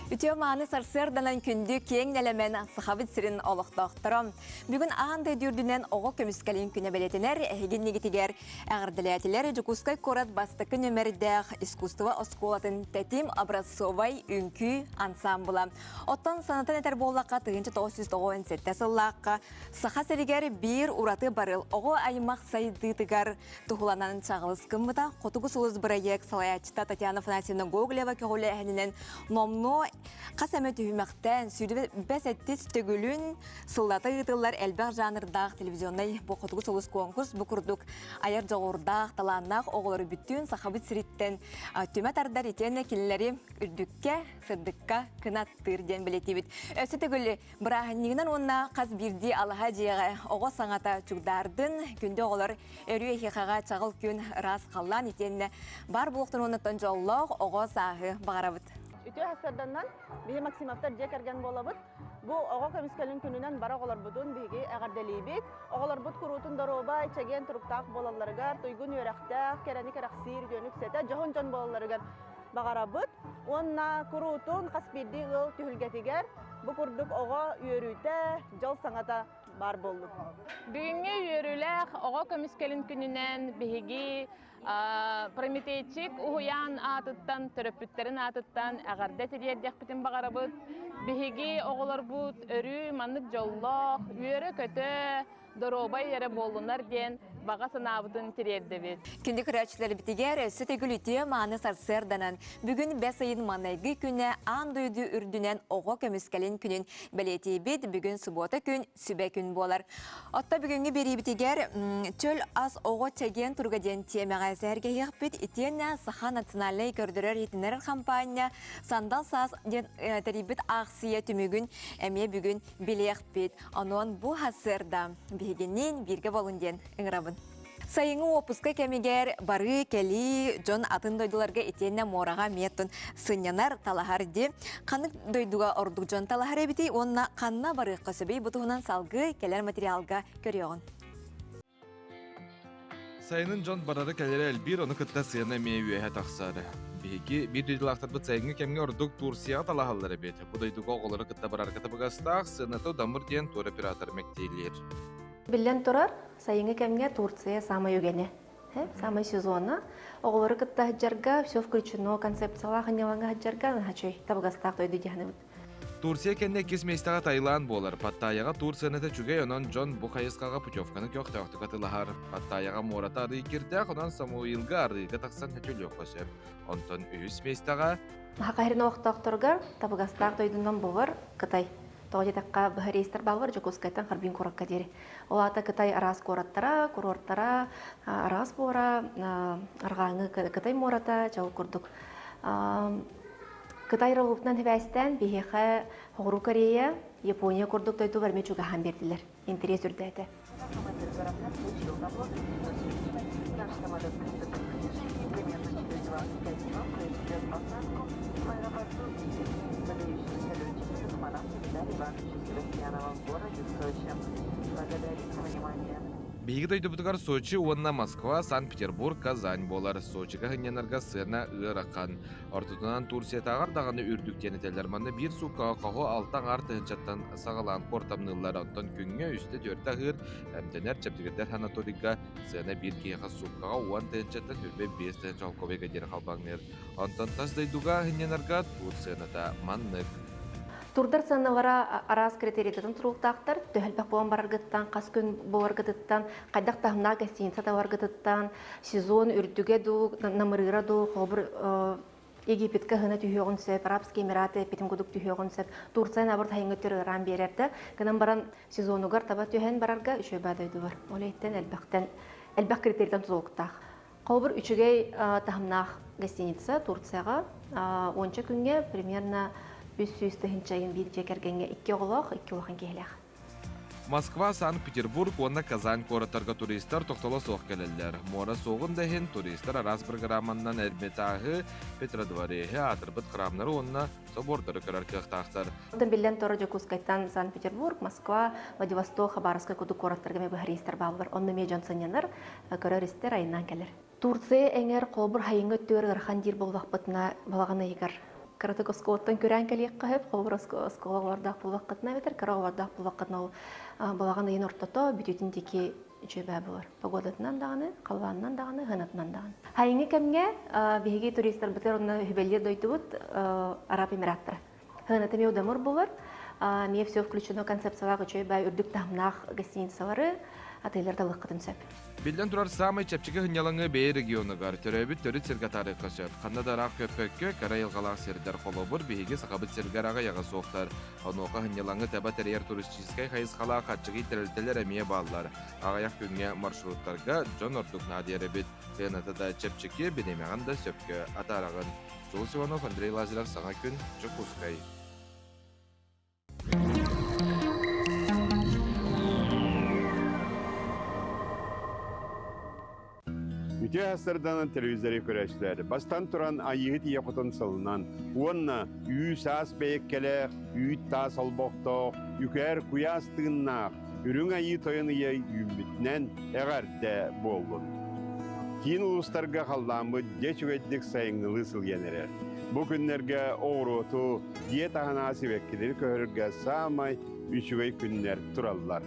Үтүө мааны сарсыарданан күндү киэҥ нэлэмэн Сахабыт сирин олохтоохторо. Бүгүн аан дойду үрдүнэн оҕо көмүскэлин күнэ бэлиэтэнэр. Эһиги иннигитигэр эҕэрдэлээтилэр Дьокуускай куорат бастакы нүмердээх искусство оскуолатын Тэтим образцовай үҥкүү ансаамбыла. Оттон санатан этэр буоллахха, 1997 сыллаахха Саха сиригэр биир ураты барыл оҕо аймах сайдыытыгар туһуланан чаҕылыс гыммыта. Хотугу сулус бырайыак салайааччыта Татьяна Афанасьевна Гоголева көҕүлээһининэн номнуо хас эмэ түһүмэхтээн сүүрбэ сэттис төгүлүн сыллата ыытыллар элбэх жанрдаах телевизионнай бу Хотугу сулус конкурс бу курдук айар дьоҕурдаах, талааннаах оҕолору бүттүүн Сахабыт сириттэн түмэ тардар итиэннэ кинилэри үрдүккэ, сырдыкка кынаттыыр диэн бэлиэтиибит. Өссө төгүл Бырааһынньыгынан уонна хас биирдии алаһа дьиэҕэ оҕо саҥата чугдаардын, күндү оҕолор өрүү эһиэхэҕэ чаҕыл күн, ыраас халлаан итиэннэ баар буолуохтун уоннаттан дьоллоох оҕо сааһы баҕарабыт. Үтүө сарсыарданнан биһи Максимовтар дьиэ кэргэн буолабыт. Бу оҕо көмүскэлин күнүнэн бары оҕолорбутун биһиги эҕэрдэлиибит. Оҕолорбут куруутун доруобай, чэгиэн туруктаах буолалларыгар, туйгун үөрэхтээх, кэрэни кэрэхсиир үтүөнү үксэтэ, дьоһун дьон буолалларыгар баҕарабыт уонна куруутун хас биирдии ыал түһүлгэтигэр бу курдук оҕо үөрүүтэ, дьол саҥата баар буоллун. Бүгүҥҥү үөрүүлээх оҕо көмүскэлин күнүнэн биһиги Прометейчик уһуйаан аатыттан, төрөппүттэрин аатыттан эҕэрдэ тириэрдиэхпитин баҕарабыт. Биһиги оҕолорбут өрүү маннык дьоллоох, үөрэ-көтө, доруобай эрэ буоллунар диэн баҕа санаабытын тириэрдэбит. Күндү көрөөччүлэрбитигэр өссө төгүл үтүө мааны сарсыарданан бүгүн бэс ыйын маҥнайгы күнэ аан дойду үрдүнэн оҕо көмүскэлин күнүн бэлиэтиибит. Бүгүн субуота күн, сүбэ күн буолар. Отто бүгүҥҥү биэриибитигэр чөл ас оҕо чэгиэн туруга диэн тиэмэҕэ сэһэргэһиэхпит. Итиэннэ Саха национальнай көрдөрөр-иһитиннэрэр хампаанньа Сандал саас диэн тэрийбит аахсыйа түмүгүн эмиэ бүгүн билиэхпит. Онон бу сарсыарда биһигинниин бииргэ буолун диэн ыҥырабын. Сайыҥҥы уоппуска кэмигэр барыы-кэлии дьон атын дойдуларга итиэннэ муораҕа эмиэ сынньанар, талаһар дии. Ханнык дойдуга ордук дьон талаһар эбитий уонна ханна барыахха сөбүй бу туһунан салгыы кэлэр материалга көрүөҕүн. Сайынын дьон барара-кэлэрэ элбиир, ону кытта сыана эмиэ үөһэ тахсар. Биһиги биир дойдулаахтарбыт сайыҥҥы кэмҥэ ордук Турцияҕа талаһаллар эбит. Бу дойдуга оҕолору кытта барарга табыгастаах, сыаната удамыр диэн туроператор мэктиэлиир. Биллэн турар, сайыҥҥы кэмҥэ Турция саамай үгэнэ, саамай сезона. Оҕолору кытта сылдьарга все включено концепциялаах ынньалаҥҥа сылдьарга наһаа үчүгэй, табыгастаах дойду дии саныыбын. Турция кэннэ иккис миэстэҕэ Таиланд буолар. Паттайяҕа тур сыаната үчүгэй, онон дьон бу хайысхаҕа путевканы көхтөөхтүк атыылаһар. Паттайяҕа муората арыы кирдээх, онон Самуилга арыыга тахсан сөтүөлүөххэ сөп. Онтон үһүс миэстэҕэ Саха сирин олохтоохторугар табыгастаах дойдунан буолар Кытай. Тоҕо диэтэххэ, быһа рейстэр бааллар Дьокуускайтан Харбин куоракка диэри. Ол аата Кытай араас куораттара, куруортара, араас муора, арҕааҥҥы Кытай муората, дьол курдук. Кытай роллутунан сибээстээн биһиэхэ Соҕуруу Корея, Япония курдук дойдулар эмиэ чугаһаан биэрдилэр. Интэриэс үрдээтэ. Биһиги дойдубутугар Сочи уонна Москва, Санкт-Петербург, Казань буолар. Сочига сынньанарга сыана ыарахан. Ортотунан Турциятааҕар даҕаны үрдүк диэн этэллэр. Манна биир сууккаҕа хоһу алта аҥаар тыһыынчаттан саҕалаан куортамныыллар. Онтон күҥҥэ үстэ-түөртэ аһыыр, эмтэнэр, чэбдигирдэр санаторийга сыана биир киһиэхэ сууккаҕа 10 тыһыынчаттан 25 тыһыынча солкуобайга диэри халбаҥныыр. Онтон тас дойдуга сынньанарга тур сыаната маннык. Турдар сыаналара араас критерийдэтин туруктаахтар. Төһө элбэх буолан бараргыттан, хас күн буоларгытыттан, хайдах таһымнаах гостиница табаргытыттан, сезон үрдүгэ дуу, намырыыра дуу, холобур, Египетка ыһына түһүөҕүн сөп, Арабские Эмираты эппитим курдук түһүөҕүн сөп. Турция наоборот сайыҥҥы өттүгэр ыараан биэрэр да, гынан баран сезонугар таба түһэн барарга үчүгэй баа дойду бар. Ол иһиттэн элбэхтэн элбэх критерийтэн тутулуктаах. Холобур, үчүгэй таһымнаах гостиница Турцияҕа уонча күҥҥэ примерно 300 тыһыынча биир дьиэ кэргэҥҥэ икки оҕолоох, икки улахан киһилээх. Москва, Санкт-Петербург уонна Казань куораттарга туристар тохтоло суох кэлэллэр. Муора суоҕун да иһин, туристар араас бырагырааманнан Эрмитаһы, Петродвореһы, аатырбыт храмнары уонна собордары көрөр кыахтаахтар. Оттон биллэн турар Дьокуускайтан Санкт-Петербург, Москва, Владивосток, Хабаровскай курдук куораттарга эмиэ быһа рейстэр бааллар. Онно эмиэ дьон сынньанар, көрөр-истэр, айаннаан кэлэр. Турция эҥэр холобур сайыҥҥы өттүгэр ыарахан диир буоллахпытына, балаҕан ыйыгар. Кыратык оскуолаттан күрээн кэлиэххэ сөп, холобур оскуола оҕолордоох буоллаххытына эбэтэр кыра оҕолордоох буоллаххытына ол балаҕан ыйын ортото бүтүүтүн диэки үчүгэй буолар. Погодатынан даҕаны, халлаанынан даҕаны, ыһанатынан даҕаны. Сайыҥҥы кэмҥэ биһиги туристарбытыгар онно үһүбэлиир дойдубут Араб Эмираттара. Сыаната эмиэ удамыр буолар. Эмиэ все включено концепциялаах үчүгэй баай үрдүк таһымнаах гостиницалары отеллэр талыаххытын сөп. Биллэн турар, саамай чэпчэки сынньалаҥы бэйэ регионугар, төрөөбүт төрүт сиргэ таарыахха сөп. Ханна да ыраах көппөккө, кыра айылҕалаах сирдэр холобур, биһиги Сахабыт сиригэр аҕыйаҕа суохтар. Онуоха сынньалаҥы таба тэрийэр туристическай хайысхалаах аччыгый тэрилтэлэр эмиэ бааллар. Аҕыйах күҥҥэ маршруттарга дьон ордук наадыйар эбит. Сыаната да чэпчэки, бириэмэҕин да сөпкө атаараҕын. Дьулус Иванов, Андрей Лазарев, Саҥа күн, Дьокуускай. Үтүө астарданан телевизоры көрөөччүлэр бастан туран Айыыһыт ийэ хотун сылынан уонна үү-саас бэйэккэлээх, үүт-таас олбохтоох, үкээр куйаас тыыннаах Үрүҥ Айыы Тойон ыйа үүммүтүнэн эҕэрдэ буоллун! Киин улуустарга халлааммыт дьэ үчүгэйдик сайыҥҥылыы сылыйан эрэр. Бу күннэргэ оҕуруоту, дьиэ таһынааҕы сибэккилэри көһөрөргө саамай үчүгэй күннэр тураллар.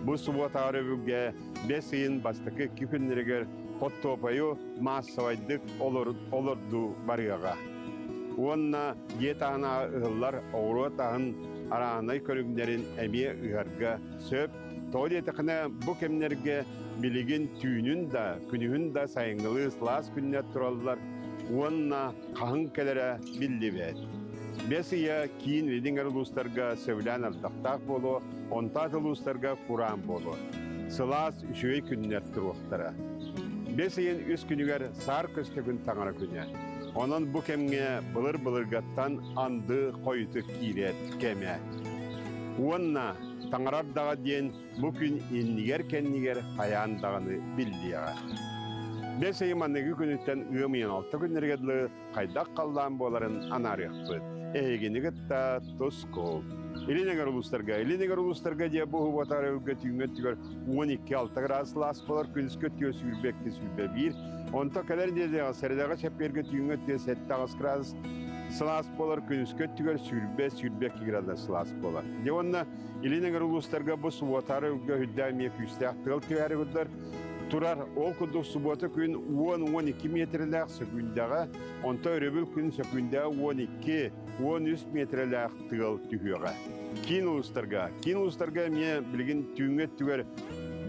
Бу субуотаҕа өрөбүлгэ бэс ыйын бастакы икки күннэригэр хортуопайу маассабайдык олордуу барыаҕа. Уонна дьиэ таһынааҕы ыһыллар оҕуруот аһын арааһынай көрүҥнэрин эмиэ ыһарга сөп. Тоҕо диэтэххинэ, бу кэмнэргэ билигин түүнүн да, күнүһүн да сайыҥҥылыы сылаас күннэр тураллар уонна хаһыҥ кэлэрэ биллибэт. Бэс ыйа киин илиҥ улуустарга сөбүлээн ардахтаах буолуо, онтоот улуустарга кураан буолуо. Сылаас, үчүгэй күннэр туруохтара. Бэс ыйын үс күнүгэр саар көстөкүн таҥара күнэ. Онон бу кэмҥэ былыр-былыргаттан анды хойутук киирэр кэмэ. Уонна таҥара ардаҕа диэн бу күн иннигэр-кэннигэр хайаан даҕаны биллиэҕэ. Бэс ыйы маныгы күнүттэн ыам ыйын алта күннэригэр дылы хайдах халлаан буоларын анаарыахпыт. Эһигини кытта тускул. Илин эҥэр улуустарга, Илин эҥэр улуустарга дьиэ бу уһугатар өлгө түүҥҥэ өттүгэр 12-6 градус сылаас буолар, күнүскү өттүгэр 22-21. Онто кэлэр нэдиэлэҕэ сэрэдэҕэ чэппиэргэ түүҥҥэ өттүгэр 7-8 градус сылаас буолар, күнүскү өттүгэр 20-22 градус сылаас буолар. Дьэ уонна Илин эҥэр улуустарга бу субуотаары өлгө үрдээх эмиэ күүстээх тыал түһээри курдар турар. Ол курдук субуота күн 10-12 миэтэрэлээх сөкүүндэҕэ, онто өрөбүл күн сөкүүндэҕэ 12-13 миэтэрэлээх тыал түһүөҕэ. Киин улуустарга, киин улуустарга эмиэ билигин түүҥҥү өттүгэр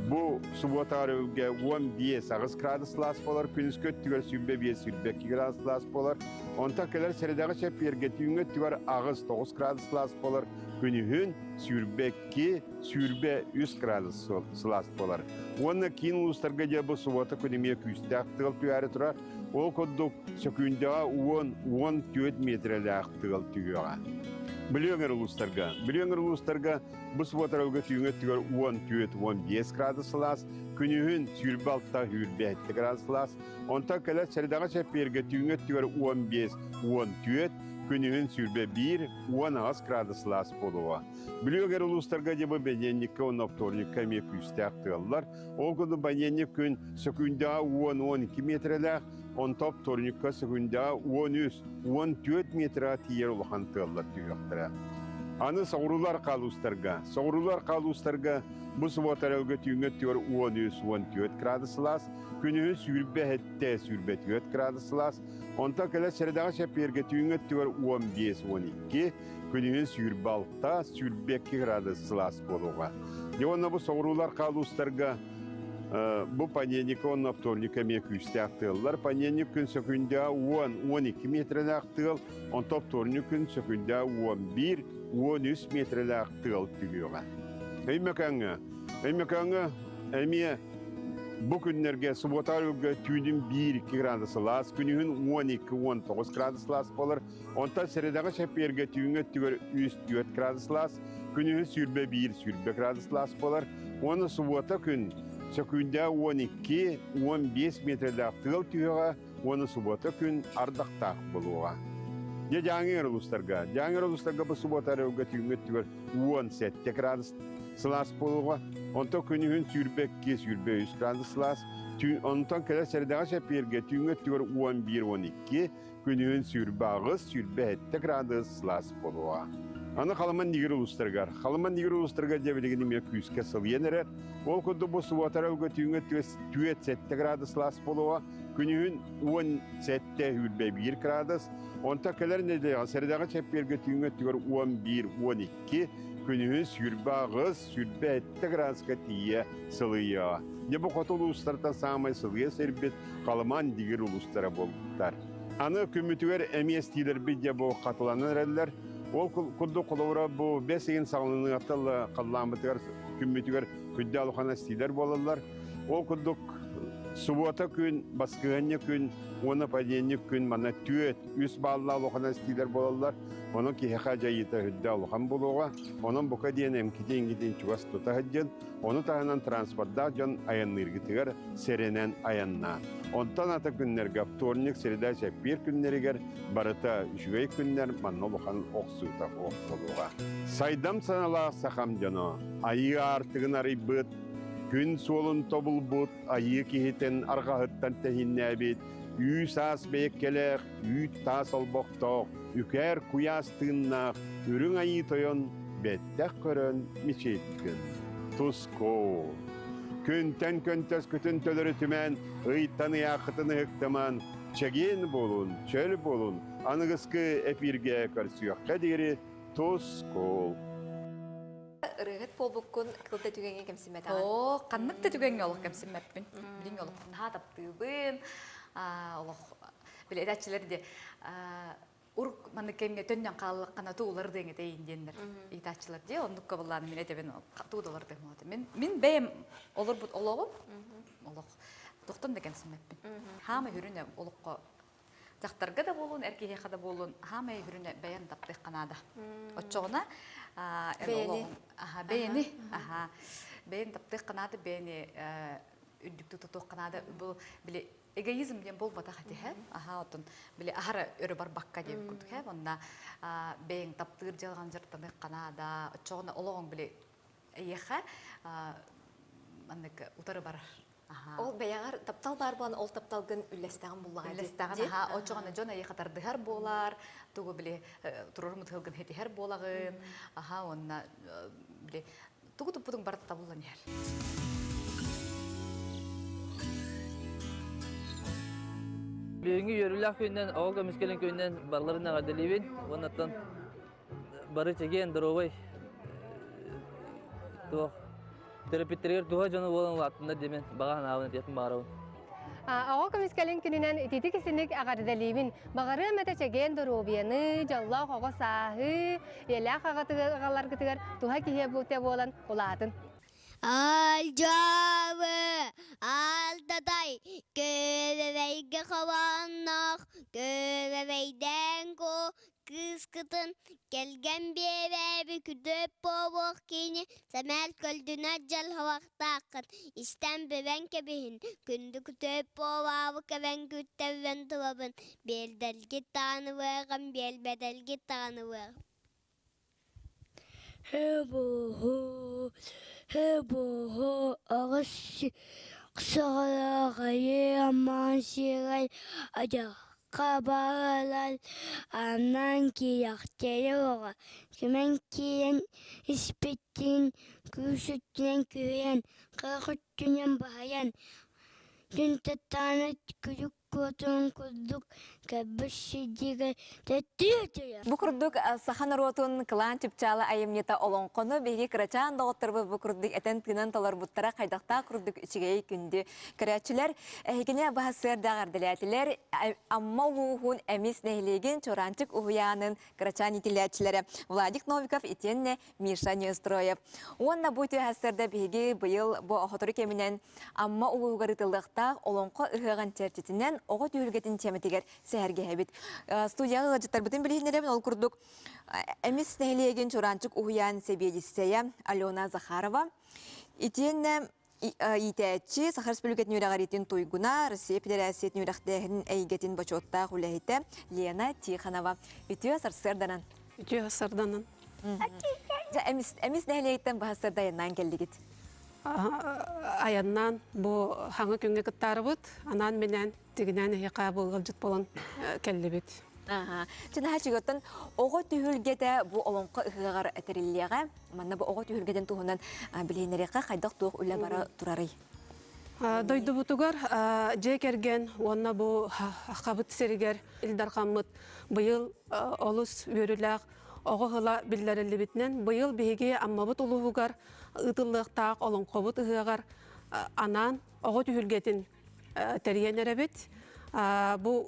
бу субуота өрөбүлгэ 15-8 градус сылаас буолар, күнүскү өттүгэр 25-22 градус сылаас буолар. Онтон кэлэр сэрэдэҕэ чэппиэргэ түүҥҥү өттүгэр 8-9 градус сылаас буолар, күнүһүн 22-23 градус сылаас буолар. Уонна киин улуустарга дьэ бу субуота күн эмиэ күүстээх тыал түһээри турар. Ол курдук сөкүүндэҕэ 10-14 миэтэрэлээх тыал түһүөҕэ. Бүлүү өҥөр улуустарга. Бүлүү өҥөр улуустарга бу субуотаралга түүҥҥү өттүгэр 14-15 градус сылаас, күнүһүн 26-27 градус сылаас, онтон кэлэр сэрэдэҕэ чэппиэргэ түүҥҥү өттүгэр 15-14, күнүһүн 21-18 градус сылаас буолуоҕа. Бүлүү өҥөр улуустарга дьэ бу бэнидиэнньиккэ уонна вторникка эмиэ күүстээх тыаллар. Ол курдук бэнидиэнньик күн сөкүүндэҕэ 10-12 миэтэрэлээх, онтон вторникка сөкүүндэҕэ 13-14 миэтэрэҕэ тиийэр улахан тыаллар түһүөхтэрэ. Аны соҕуруулар хаалуустарга, соҕуруулар хаалуустарга бу субуота өрөлгө түүҥҥү өттүгэр 13-14 градус сылаас, күнүһүн 27-24 градус сылаас, онтон кэлэр сэрэдэҕэ чэппиэргэ түүҥҥү өттүгэр 15-12, күнүһүн 26-22 градус сылаас буолуоҕа. Дьэ уонна бу соҕуруулар хаалуустарга бу понедельник уонна вторник эмиэ күүстээх тыаллар. Понедельник күн сөкүндэ 10-12 метрэлээх тыал, онтон вторник күн сөкүндэ 11-13 метрэлээх тыал түһүөҕэ. Өймөкөөҥҥө Өймөкөөҥҥө эмиэ бу күннэргэ субуота өрүлгэ түүнүн 1-2 градус сылаас, күнүһүн 12-19 градус сылаас буолар. Онтон сэрэдэҕэ чэппиэргэ түүҥҥү өттүгэр 3-4 градус сылаас, күнүһүн 21-20 градус сылаас буолар. Уонна субуота күн сөкүүндэ 12-15 метрэлээх тыал түһүөҕэ уонна субуота күн ардахтаах буолуоҕа. Дьэ Дьааҥы улуустарга. Дьааҥы улуустарга бу субуота өрөбүлгэ түүҥҥү өттүгэр 17 градус сылаас буолуоҕа. Онтон күнүһүн 22-23 градус сылаас. Онтон кэлэр сэрэдэҕэ чэппиэргэ түүҥҥү өттүгэр 11-12, күнүһүн 28-27 градус сылаас буолуоҕа. Аны Халыман Нигер улуустарыгар. Халыман Нигер улуустарыгар дьэ билигин эмиэ күүскэ сылыйан эрэр. Ол курдук бу субуотара өлгө түүҥҥү өттүгэр 4-7 градус сылаас буолуоҕа. Күнүһүн 17-21 градус. Онтон кэлэр нэдиэлэҕэ сэрэдэҕэ чэппиэргэ түүҥҥү өттүгэр 11-12, күнүһүн 28-27 градуска тиийэ сылыйыаҕа. Дьэ бу хоту улуустартан саамай сылыйа сирбит Халымаан Дигир улуустара буолбуттар. Аны күммүтүгэр эмиэ эстиилэрбит дьэ бу хатыланан эрэллэр. Ол курдук холобура бу бэс ыйын саҕаланыаҕыттан халлааммытыгар күммүтүгэр күндэ улахан эстиилэр буолаллар. Ол курдук субуота күн, баскыһыанньа күн уонна понедельник күн манна түөрт, үс бааллаах улахан эстиилэр буолаллар. Онон киһиэхэ дьайыыта үрдэ улахан буолуоҕа. Онон бука диэн эмкитин-иҥкитин чугас тута сылдьын. Ону таһынан транспордаах дьон айанныыргытыгар сэрэнэн айаннаан. Онтон ата күннэргэ вторник, среда, чэппиэр күннэригэр барыта үчүгэй күннэр манна улахан охсуута охсулуоҕа. Сайдам саналаах сахам дьоно, айыы аартыгын арыйбыт, күн суолун тобулбут, айыы киһитин арҕаһыттан тэһиннээбит, үүс-аас бэйэккэлээх, үүт-таас олбохтоох, үкээр куйаас тыыннаах үрүҥ айыы тойон бэттэх көрөн мичийдин. Тускул. Күнтэн көнтөскүтүн төлөрүтүмэн, ыйтан ыйааххытын ыһыктыман, чэгиэн буолун, чөл буолун, аныгыскы эпииргэ көрсүөххэ диэри тускул. Ырыаһыт буолбуккун кыл да түгэҥҥэ кэмсиммэтэҕин. Оо, ханнык да түгэҥҥэ олох кэмсиммэппин. Билиҥ олох наһаа таптыыбын. Олох били этээччилэр де урук маннык кэмҥэ төннөн хааллаххына туу улардыаҥ этэйин диэннэр ыйытааччылар дии оннукка былаан мин этэбин туу да улардыам мин мин бэйэм олорбут олоҕум олох тохтон да кэмсиммэппин хаама хүрүнэ олоххо дьахтарга да буолун эр киһиэхэ да буолун хаамай хүрүнэ бэйэн таптыахха наада оччоҕуна бэйэни бэйэни бэйэн таптыахха наада бэйэни үрдүктүү тутуохха наада бу били эгоизм диэн буолбатах этиһэ аха оттон били аһара өрө барбакка диэн курдук һэ онна бэйэҥ таптыыр дьыалаҕын дьарыктаныахха наада оччоҕуна олоҕуҥ били эйиэхэ маннык утары барар Ол бэйэҕэр таптал баар буолан ол тапталгын үллэстэҕин буллаҕа үллэстэҕин аха оччоҕуна дьон эйиэхэ тардыһар буолар тугу били турорумут ыһылгын хитиһэр буолаҕын аха уонна били тугу туппутуҥ барыта табыллан иһэр. Бүгүҥҥү үөрүүлээх күнүнэн, оҕо көмүскэлин күнүнэн барыларын эҕэрдэлиибин уоннаттан бары чэгиэн, доруобай туох төрөппүттэригэр туһа дьоно буолан улааттыннар диэмин баҕа санаабын этиэхпин баҕарабын. Оҕо көмүскэлин күнүнэн ититик исиник эҕэрдэлиибин. Баҕарыам этэ чэгиэн доруобуйаны, дьоллоох оҕо сааһы, ийэлээх аҕаларгытыгар туһа киһи буолан улаатын. Алдьабы, алдадай, көөбөбөйгө хобоннох, көөбөбөйдөөн ку кыыскытын кэлгэн биэбээби күдөп буолуох киини сэмээр көлдүнэр дьалхалахтааххын истэн бэбэн кэбиһин күндү күтүөп буолаабы кэбэн күттэбэн тылабын биэрдэлгит тааныбыаҕым биэрбэтэлгит тааныбыаҕым Хэ-бу-ху, хэ-бу-ху, аҕыс саҕалаах айыы аммаан сиэгэй адьах Хабаҕалар анаан киирэхтэрэ оҕо кимэн киирэн испиттэрин күүс өттүнэн күһүйэн, харах өттүнэн баһыйан, күн таттаҕына күлүк куотун курдук кэлбит сирдиигэр төттөрү Бу курдук саха норуотун кылаан чыпчаала айымньыта олоҥхону биһиги кырачаан доҕотторбут бу курдук этэн-тыынан толорбуттара хайдахтаах курдук үчүгэй күндү Көрөөччүлэр эһигини баһасыардаах эрдэлээтилэр Амма улууһун Эмис нэһилиэгин Чуораанчык уһуйаанын кырачаан иитиллээччилэрэ Владик Новиков итиэннэ Миша Неустроев. Уонна бу үтүө сарсыарда биһиги быйыл бу сотору кэминэн Амма улууһугар ыытыллыахтаах Олоҥхо ыһыаҕын чэрчитинэн оҕо түһүлгэтин тиэмэтигэр сэһэргэһэбит. Студияҕа ыалдьыттарбытын билиһиннэрэбин ол курдук Эмис нэһилиэгин Чуораанчык уһуйаан сэбиэдиссэйэ Алена Захарова итиэннэ Иитээччи, Саха Республикатын үөрэҕириитин туйгуна, Россия Федерациятын үөрэхтээһинин эйгэтин бочуоттаах үлэһитэ Лена Тихонова. Үтүө сарсыарданан. Үтүө сарсыарданан. Дьэ, эмис, эмис нэһилиэгиттэн баһа сырдайыннаан кэллигит. Айаннаан бу хаҥа күҥҥэ кыттаарыбыт, анаан-минээн тигинээн эһиэхэ бу ыалдьыт буолан кэллибит. Чынаһа чугаттан оҕо түһүлгэтэ бу олоҥхо ыһыаҕар тэриллиэҕэ. Манна бу оҕо түһүлгэтин туһунан билиһиннэриэххэ хайдах туох үлэ бара турарый? Дойдубутугар дьиэ кэргэн уонна бу хабыт сиригэр Ил Дархаммыт быйыл олус үөрүүлээх оҕо ыла биллэриллибитинэн быйыл биһиги Аммабыт улууһугар ыытыллыахтаах олоҥхобут ыһыаҕар анаан оҕо түһүлгэтин тэрийэн эрэбит. Бу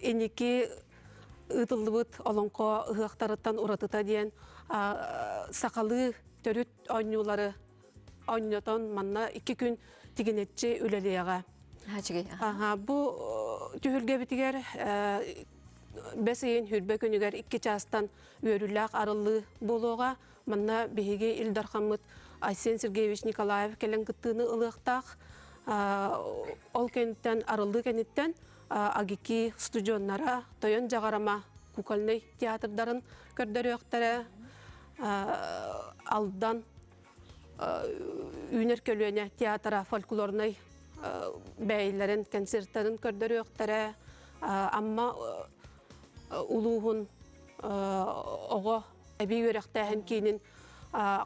инники ыытыллыбыт олоҥхо ыһыахтарыттан уратыта диэн сахалыы төрүт оонньуулары оонньотон манна икки күн тигинэччи үлэлиэҕэ. Бу түһүлгэбитигэр бэс ыйын хүрбэ күнүгэр икки чаастан үөрүүлээх арыллыы буолуоҕа. Манна биһиги Ил Дархаммыт Айсен Сергеевич Николаев кэлэн кыттыыны ылыахтаах. Ол кэнниттэн арыллыы кэнниттэн АГИКИ студеннара Тойон Дьаҕарама кукольнай театрдарын көрдөрүөхтэрэ. Алдан үүнэр көлүөнэ театра фольклорнай бэйэлэрин концерттарын көрдөрүөхтэрэ. Амма улууһун оҕо эбии үөрэхтээһин киинин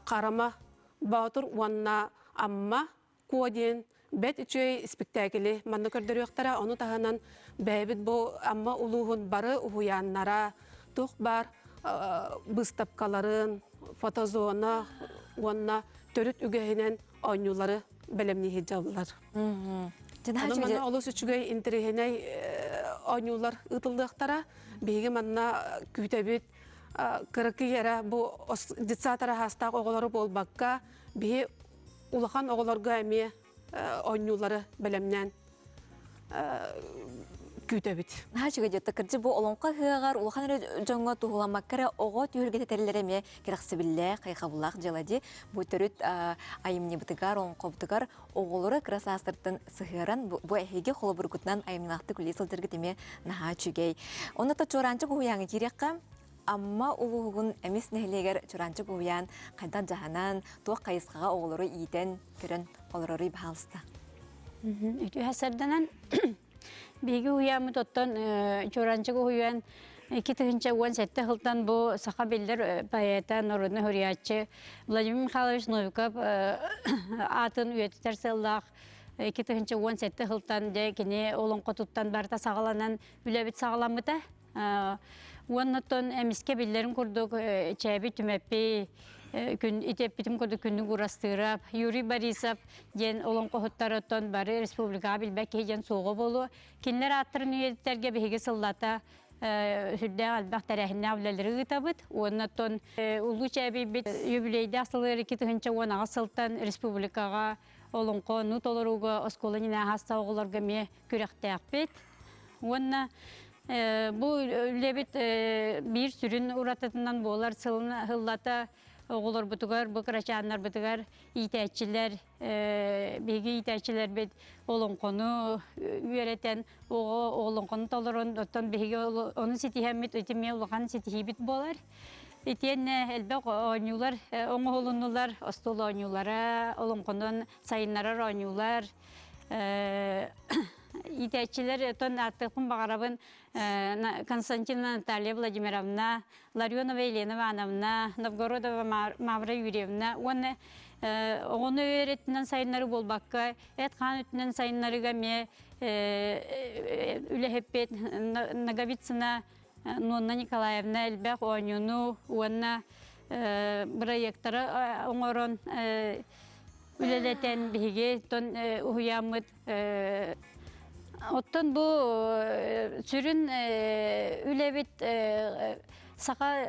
Харама Боотур уонна Амма Куо диэн бэт үчүгэй испиктээкили манна көрдөрүөхтэрэ. Ону таһынан бэйэбит бу Амма улууһун бары уһуйааннара туох баар быыстапкаларын, фотозона уонна төрүт үгэһинэн оонньуулары бэлэмнии сылдьаллар. Ону манна олус үчүгэй интэриэһинэй оонньуулар ыытыллыахтара. Биһиги манна күүтэбит кыракый эрэ бу детсад араһаастаах оҕолору буолбакка, биһи улахан оҕолорго эмиэ оонньуулары бэлэмнээн күүтэбит. Наһаа үчүгэй диэтэ. Кырдьык бу олоҥхо ыһыаҕар улахан эрэ дьоҥҥо туһуламмакка эрэ оҕо түһүлгэтэ тэриллэрэ эмиэ кэрэхсэбиллээх, хайҕабыллаах дьыала дии. Бу төрүт айымньыбытыгар, олоҥхобутугар оҕолору кыра саастарыттан сыһыаран бу эһиги холобургутунан айымньылаахтык үлэлии сылдьаргыт эмиэ наһаа үчүгэй. Онно то Чуораанчык уһуйааҥҥа киириэххэ, Амма улууһун Эмис нэһилиэгэр Чураанчык уһуйаан хайдах дьаһанан, туох хайысхаҕа оҕолору иитэн, көрөн олороруй баһаалыста. Үтүө сарданан биһиги уһуйааммыт оттон Чуранчык уһуйаан 2017 сылтан бу саха биллэр поэта, народный суруйааччы Владимир Михайлович Новиков аатын үйэтитэр сыаллаах 2017 сылтан дьэ кини олоҥхотуттан барыта саҕаланан үлэбит саҕаламмыта. Уонна оттон эмискэ биллэрин курдук Чээби Түмэппий күн ити эппитим курдук күннүк Урастыырап, Юрий Борисов диэн олоҥхоһуттар оттон бары республикаҕа билбэт киһи диэн суоҕа буолуо. Кинилэр ааттарын үйэтитэргэ биһиги сыллата сүрдээх элбэх тэрээһиннээх үлэлэри ыытабыт. Уонна оттон Улуу Чээбийбит юбилейдаах сылыгар 2018 сылтан республикаҕа олоҥхону толорууга оскуола ньинааһаста оҕолорго эмиэ күрэхтээхпит. Уонна бу үлэбит биир сүрүн уратытынан буолар сылын сыллата оҕолорбутугар, бу кырачааннарбытыгар иитээччилэр, биһиги иитээччилэрбит олоҥхону үөрэтэн, оҕо олоҥхону толорон, оттон биһиги ону ситиһэммит ити эмиэ улахан ситиһиибит буолар. Итиэннэ элбэх оонньуулар оҥоһулуннулар, остуол оонньуулара, олоҥхонон сайыннарар оонньуулар, Иитээччилэр оттон ааттыахпын баҕарабын Константинова Наталья Владимировна, Ларионова Елена Ивановна, Новгородова Мавра Юрьевна уонна оҕону үөрэтинэн сайыннары буолбакка, эт-хаан өттүнэн сайыннарыга эмиэ үлэһиппит Ноговицына Нонна Николаевна элбэх оонньууну уонна бырайыактары оҥорон үлэлэтэн биһиги тон уһуйааммыт оттон бу сүрүн үлэбит саха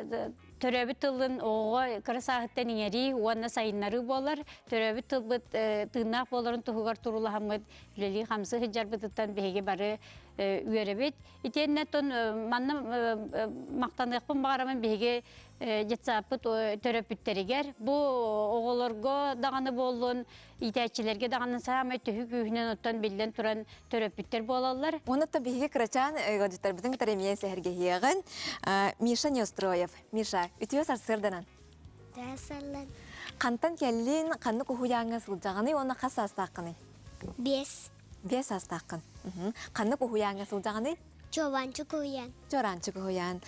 төрөөбүт тылын оҕоҕо кыра сааһыттан иҥэрии уонна сайыннарыы буолар. Төрөөбүт тылбыт тыыннаах буоларын туһугар туруулаһаммыт үлэлии-хамсыы сылдьарбытыттан биһиги бары үөрэбит. Итиэннэ оттон манна махтаныахпын баҕарабын биһиги детсадпыт төрөппүттэригэр бу оҕолорго даҕаны буоллун, иитээччилэргэ даҕаны саамай төһүү күүһүнэн оттон биллэн туран төрөппүттэр буолаллар. Уонна биһиги кырачаан ыалдьыттарбытын кытары эмиэ сэһэргэһиэҕин. Миша Неустроев. Миша, үтүө сарсыарданан. Үтүө сарсыардан. Хантан кэллин, ханнык уһуйааҥҥа сылдьаҕыный уонна хас саастааххыный? Биэс. Биэс саастааххын. Ханнык уһуйааҥҥа сылдьаҕыный? Чуораанчык уһуйаан. Чуораанчык уһуйаан.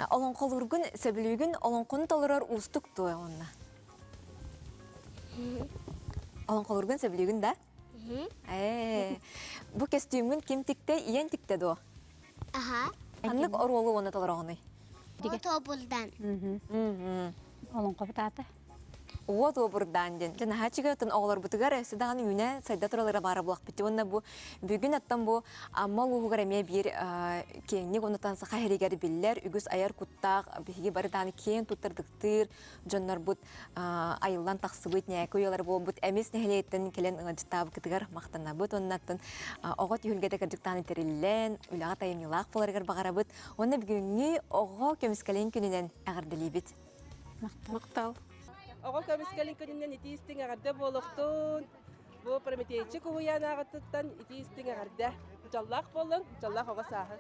Олоҥхолуургун сөбүлүүгүн, олоҥхону толорор уустук дуо уонна? Олоҥхолуургун сөбүлүүгүн да? Ээ, бу көстүүмҥүн ким тиктэ, ийэн тиктэ дуо? Аха. Ханнык оруолу уонна толороҕунуй? Уот обурдан. Олоҥхобут аата? Уот обурдаан диэн. Дьэ наһаа үчүгэй оттон оҕолорбутугар өссө даҕаны үүнэ сайда тураллара баара буолахпыт. Уонна бу бүгүн оттон бу Амма улууһугар эмиэ биир киэҥник оннуттан саха иһэригэр биллэр үгүс айар куттаах биһиги бары даҕаны киэн туттардыктыыр дьоннорбут айыллан тахсыбыт ньээкэ уйалар буолбут эмис нэһилиэктэн кэлэн ыалдьыттаабыккытыгар махтанабыт уоннаттан оҕо түһүлгэтэ кырдьыктаан тэриллэн үлэҕэ тайымньылаах буоларыгар баҕарабыт уонна бүгүҥҥү оҕо көмүскэлин күнүнэн эҕэрдэлиибит. Махтал. Оҕо көмүскэлин күнүнэн итии истиҥ эҕэрдэ буолуохтун. Бу Прометейчик уһуйаан ааҕыттыттан итии истиҥ эҕэрдэ. Дьоллоох буоллун, дьоллоох оҕо сааһы.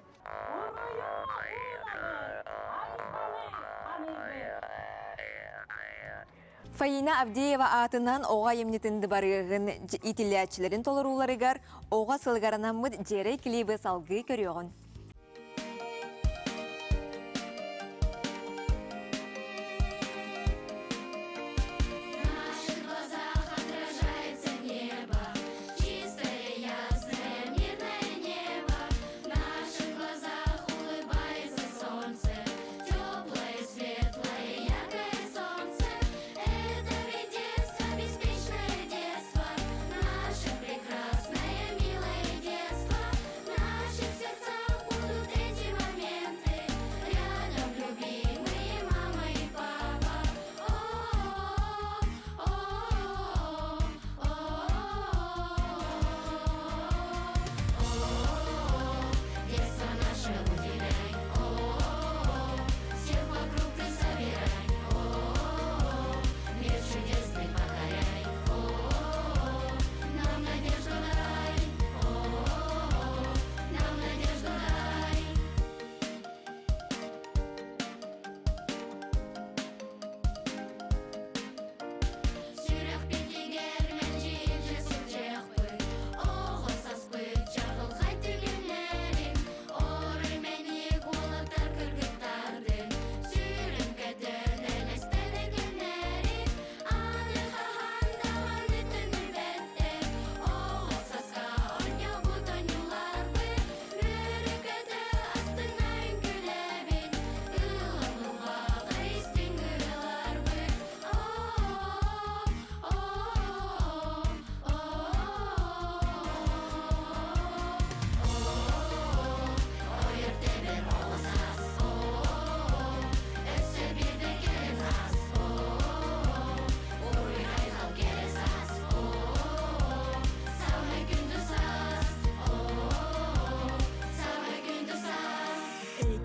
Фаина Авдеева аатынан оҕо айымньытын дыбарыаһын иитиллээччилэрин толорууларыгар оҕо сылыгар анаммыт дьиэрэй клибы салгыы көрүөҕүн.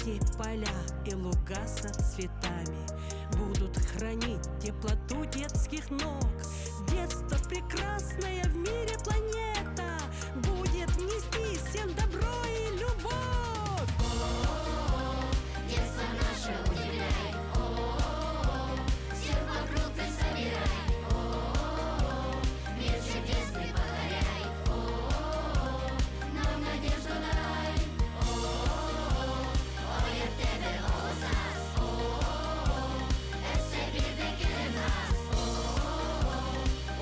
Эти поля и луга со цветами Будут хранить теплоту детских ног. Детство прекрасное в мире планета Будет нести всем добро и любовь. Детство наше удивляй, всех вокруг ты собирай, мир чудесный покоряй, нам надежду дай, ойыр тебер оҕусас, өссө бирде келен ас,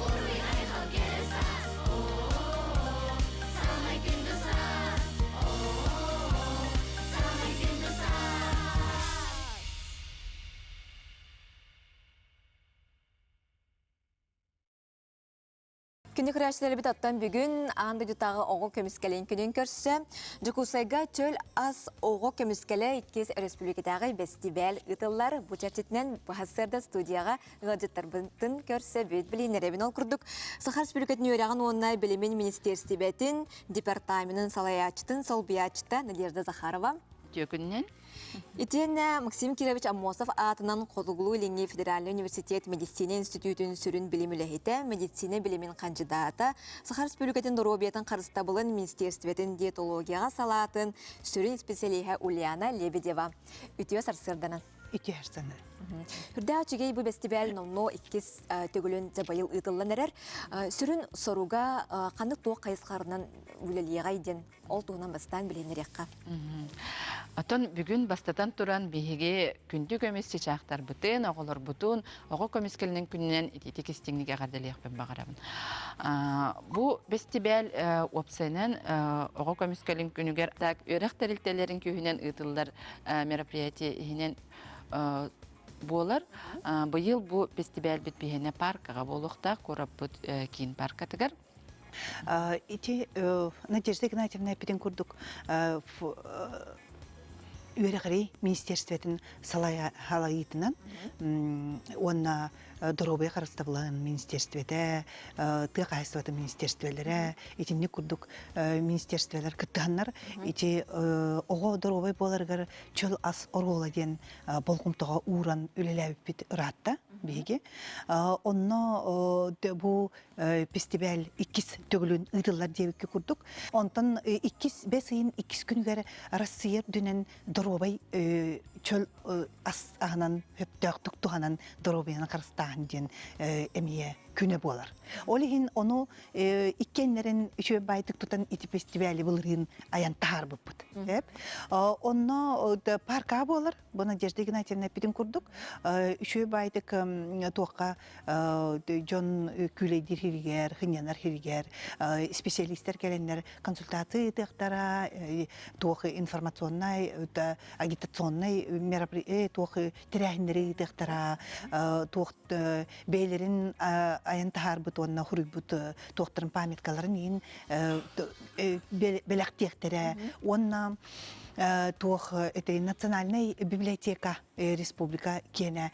уруй айхал келе саас, самай күндү саас, самай күндү саас. Күнү көрөөччүлэрбит оттон бүгүн аан дойдутааҕы оҕо көмүскэлин күнүн көрсө Дьокуускайга чөл ас оҕо көмүскэлэ иккис өрөспүүбүлүкэтээҕи бэстибээл ыытыллар. Бу чэрчитинэн быһа студияҕа ыалдьыттарбытын көрсө бүт билииннэрэбин. Ол курдук Саха Республикатын үөрэҕин уонна билимин министиэристибэтин департаменын салайааччытын солбуйааччыта Надежда Захарова. Үтүө Итиэннэ Максим Кирович Аммосов аатынан Хотугулуу-Илиҥҥи федеральнай университет медицина институтун сүрүн билим үлэһитэ, медицина билимин хандьыдаата, Саха Республикатын доруобуйатын харыстабылын министерствотын диетологияҕа салаатын сүрүн исписэлииһэ Ульяна Лебедева. Үтүө сарсыарданан. Үтүөр саны. Үрдээх үчүгэй бу бэстибээл номнуо иккис төгүлүн дьабайыл ыытыллан эрэр. Сүрүн соруга ханнык туох хайысхарынан үлэлиэҕэй диэн ол туһунан бастаан билиһиннэриэххэ. Оттон бүгүн бастатан туран биһиги күндү көмүс чычаахтарбытын, оҕолорбутун оҕо көмүскэлинэн күнүнэн итиитик истиҥник эҕэрдэлиэхпин баҕарабын. Бу бэстибээл уопсайынан оҕо көмүскэлин күнүгэр так үөрэх тэрилтэлэрин күүһүнэн ыытыллар мероприятие иһинэн буолар. Быйыл бу бэстибээлбит биһиэнэ паркаҕа буолуохтаах, куораппыт киин паркатыгар. Ити Надежда Игнатьевна эппитин курдук үөрэҕирии министерствотын салайыытынан уонна доруобуйа харыстабылын министерствотэ, тыа хаһаайыстыбатын министерстволэрэ итинник курдук министерстволар кыттыһаннар ити оҕо доруобай буоларыгар чөл ас оруола диэн болҕомтоҕо ууран үлэлээбиппит ыраатта биһиги. Онно бу фестиваль иккис төгүлүн ыытыллар диэбиккэ курдук. Онтон иккис бэс ыйын иккис күнүгэр Россия үрдүнэн доруобай чөл ас аһынан сөптөөхтүк туһанан доруобуйаны харыстааһын диэн эмиэ күнэ буолар. Ол иһин ону иккиэннэрин үчүгэй баайтык тутан ити фестивали былырыын айан таһаарбыппыт. Онно парка буолар, бу Надежда Игнатьевна эппитин курдук, үчүгэй баайтык туохха дьон күүлэйдиир хиригэр, хынньанар хиригэр специалистер кэлэннэр консультация ыытыахтара, туох информационнай, агитационнай мероприятие, туох тэрээһиннэри ыытыахтара, туох бэйэлэрин айан таһаарбыт уонна хуруйбут туохтарын памяткаларын иин бэлэхтиэхтэрэ уонна туох этэй национальнай библиотека республика киэнэ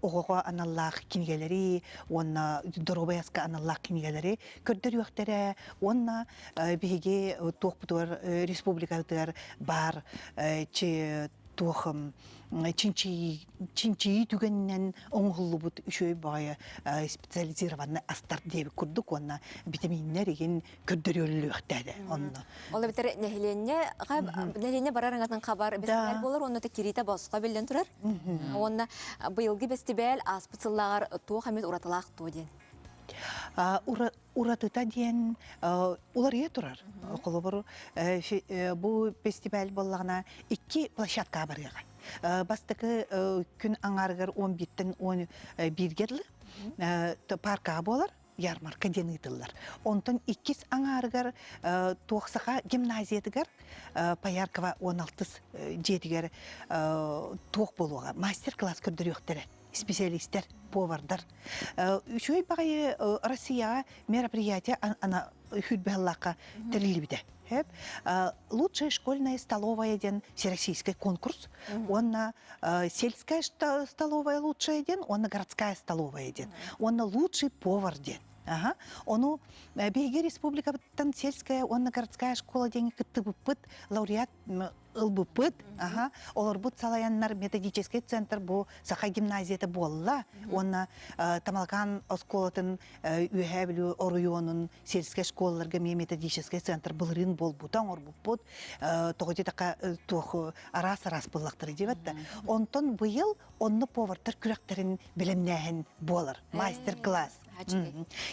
оҕоҕо аналлаах кинигэлэри уонна доруобай аска аналлаах кинигэлэри көрдөрүөхтэрэ уонна биһиги туохпутугар республикабытыгар баар туох чинчийии түгэнинэн оҥоһуллубут үчүгэй баҕайы специализированный астар диэбит курдук уонна витаминнэр игин көрдөрүөллүөхтээдэ онно. Ол эбэтэр нэһилиэнньэ нэһилиэнньэ барар аҥатын хабар бэстибээл буолар уонна кириитэ босхо биллэн турар. Уонна быйылгы бэстибээл ааспыт сыллааҕар туох эмит уратылаах туо диэн. Уратыта диэн уларыйа турар. Холобур, бу фестиваль буоллаҕына икки площадка барыаҕа. Бастакы күн аҥаарыгар 11-тэн 11-ге дылы паркаҕа буолар. ярмарка диэн ыытыллар. Онтон иккис аҥаарыгар туох саха гимназиятыгар Пояркова 16 дьиэтигэр туох буолуоҕа мастер-класс көрдөрүөхтэрэ специалистэр, повардар. Үчүгэй баҕайы Россияҕа мероприятие ана хүрбэһаллаахха тэриллибитэ. Лучшая школьная столовая диэн всероссийский конкурс. Уонна сельская столовая лучшая диэн, уонна городская столовая диэн. Уонна лучший повар диэн. Аха. Ону биһиги республикабыттан сельская уонна городская школа диэн кыттыбыппыт, лауреат ылбыппыт. Аха. Олорбут салайаннар методический центр бу Саха гимназията буолла. Уонна Тамалакаан оскуолатын Үөһээ Бүлүү оройуонун сельскэй школаларга эмиэ методический центр былырыын буолбута оҥорбуппут. Тоҕо диэтэххэ туох араас-араас буоллахтара диэбэт да. Онтон быйыл онно повардар күрэхтэрин бэлэмнээһин буолар. Мастер-класс.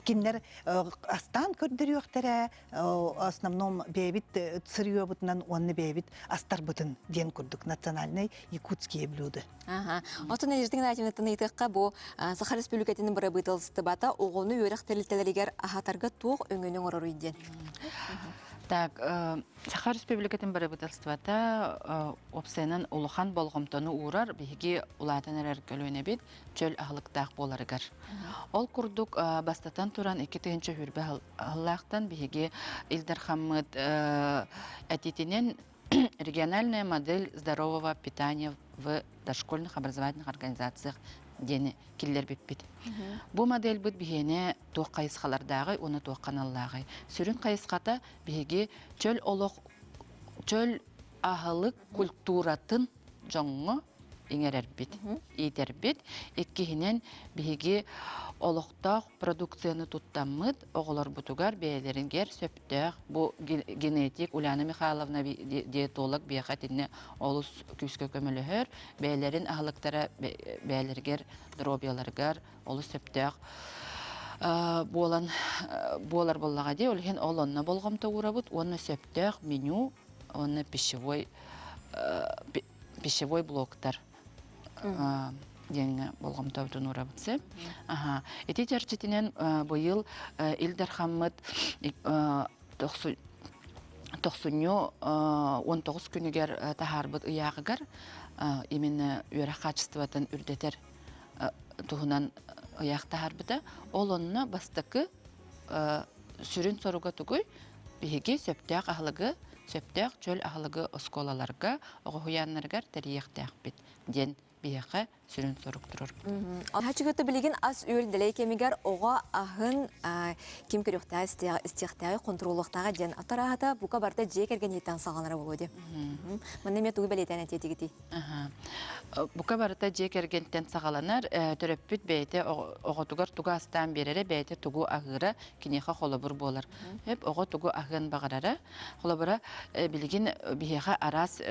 Кинилэр астаан көрдөрүөхтэрэ, основном бэйэбит сырьебутунан уонна бэйэбит астарбытын диэн курдук национальный якутские блюда. Аха. Оттон Надежда Игнатьевнаттан ыйытыахха бу Саха Республикатын бырабыыталыстыбата оҕону үөрэх тэрилтэлэригэр аһатарга туох өҥөнү оҥороруй диэн? Так, Саха Республикатын бырабыыталыстыбата уопсайынан улахан болҕомтону уурар биһиги улаатан эрэр көлүөнэбит чөл аһылыктаах буоларыгар. Ол курдук, бастатан туран, 2020 сыллаахтан биһиги Ил Дархаммыт этиитинэн региональная модель здорового питания в дошкольных образовательных организациях диэни киллэрбиппит. Бу модельбыт биһиэнэ туох хайысхалардааҕый уонна туох ханаллааҕый? Сүрүн хайысхата биһиги чөл олох, чөл аһылык культуратын дьоҥҥо. иҥэрэрбит, иитэрбит. Иккиһинэн, биһиги олохтоох продукцияны туттаммыт оҕолорбутугар бэйэлэригэр сөптөөх бу генетик Ульяна Михайловна диетолог биэхэ итиннэ олус күүскэ көмөлөһөр, бэйэлэрин аһылыктара бэйэлэригэр доруобуйаларыгар олус сөптөөх буолан буолар буоллаҕа дии. Ол иһин ол онно болҕомто уурабыт уонна сөптөөх меню уонна пищевой пищевой блоктар диэҥҥэ болҕомтобутун уурабыт сөп. Аха. Ити чэрчитинэн быйыл Ил Дархаммыт тохсунньу 19 күнүгэр таһаарбыт ыйааҕыгар именно үөрэх хаачыстыбатын үрдэтэр туһунан ыйаах таһаарбыта. Ол онно бастакы сүрүн соруга тугуй? Биһиги сөптөөх аһылыгы, сөптөөх чөл аһылыгы оскуолаларга, оҕо уһуйааннарыгар тэрийиэхтээхпит диэн биһиэхэ сүрүн сорук турар. Хачыгыта билигин ас-үөл дэлэй кэмигэр оҕо аһын ким көрүөхтээҕи, истиэхтээҕи, хонтуруоллуохтааҕа диэн атарааһата бука барыта дьиэ кэргэниттэн саҕаланара буолуо дии. Манна эмиэ тугу бэлиэтээн этиэтигитий? Бука барыта дьиэ кэргэнтэн саҕаланар. Төрөппүт бэйэтэ оҕотугар тугу астаан биэрэрэ, бэйэтэ тугу аһыыра киниэхэ холобур буолар. Хөп оҕо тугу аһыан баҕарара. Холобура, билигин биһиэхэ араас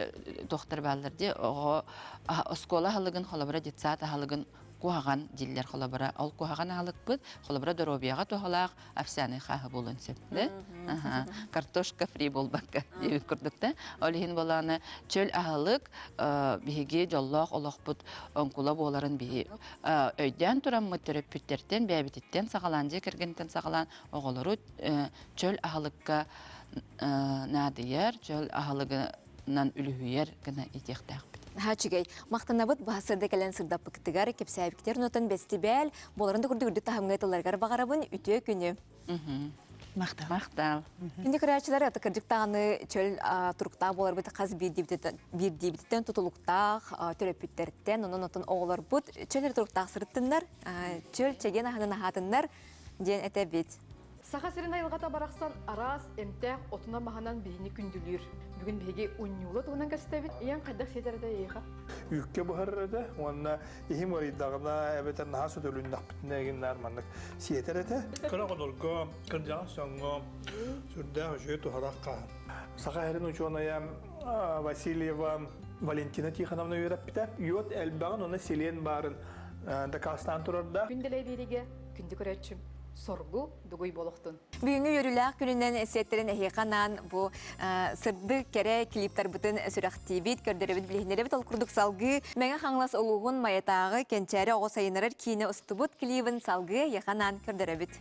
туохтар бааллар дии. Оҕо оскуола аһылыгын, холобура, детсад аһылыгын куһаҕан дииллэр холобура. Ол куһаҕан аһылыкпыт, холобура, доруобуйаҕа туһалаах овсяный хааһы буолуон сөп да картошка фри буолбакка диэбит курдук да ол иһин буолааны чөл аһылык биһиги дьоллоох олохпут оҥкула буоларын биһи өйдөөн тураммыт төрөппүттэртэн бэйэбититтэн саҕалаан дьиэ кэргэнтэн саҕалаан оҕолору чөл аһылыкка наадыйар чөл аһылыгынан үлүһүйэр гына иитиэхтээхпит. Наһаа үчүгэй. Махтанабыт баһа сырда кэлэн сырдаппыкытыгар, кэпсээбиккитигэр онтон бэстибээл буоларын да курдук үрдүк таһымҥа тылларыгар баҕарабын. Үтүө күнү. Махтал. Махтал. Күндү көрөөччүлэр, аты кырдьык даҕаны чөл туруктаах буоларбыт хас биирдиибититтэн тутулуктаах төрөппүттэртэн, онон отон оҕолорбут чөл эрэ туруктаах сырыттыннар, чөл чэгиэн аһынан аһаатыннар диэн этэбит. Саха сирин айылҕата барахсан араас эмтээх отунан-маһынан биһини күндүлүүр. Бүгүн биһиги унньуула туһунан кэпсэтэбит. Ийэҥ хайдах сиэтэр этэ эйиэхэ? Үүккэ буһарар этэ уонна иһим ыарыйдаҕына эбэтэр наһаа сөтөлүннэхпитинэ игин наар маннык сиэтэр этэ. Кыра оҕолорго, кырдьаҕас дьоҥҥо сүрдээх үчүгэй туһалаах хааһын. Саха сирин учуонайа Васильева Валентина Тихоновна үөрэппитэ. Йод элбэҕин уонна селен баарын дакаастаан турарда. Күн дэлэй биэриигэ күндү көрөөччүм соргу дугуй болохтун. Бүгүҥҥү үөрүүлээх күнүнэн сиэттэрин эһиэхэ анаан бу сырдык кэрэ клиптарбытын сүрэхтиибит, көрдөрөбүт, билиһиннэрэбит. Ол курдук салгыы Мэҥэ Хаҥалас улууһун Майатааҕы Кэнчээри оҕо сайыннарар киинэ устубут клибын салгыы эһиэхэ анаан көрдөрөбүт.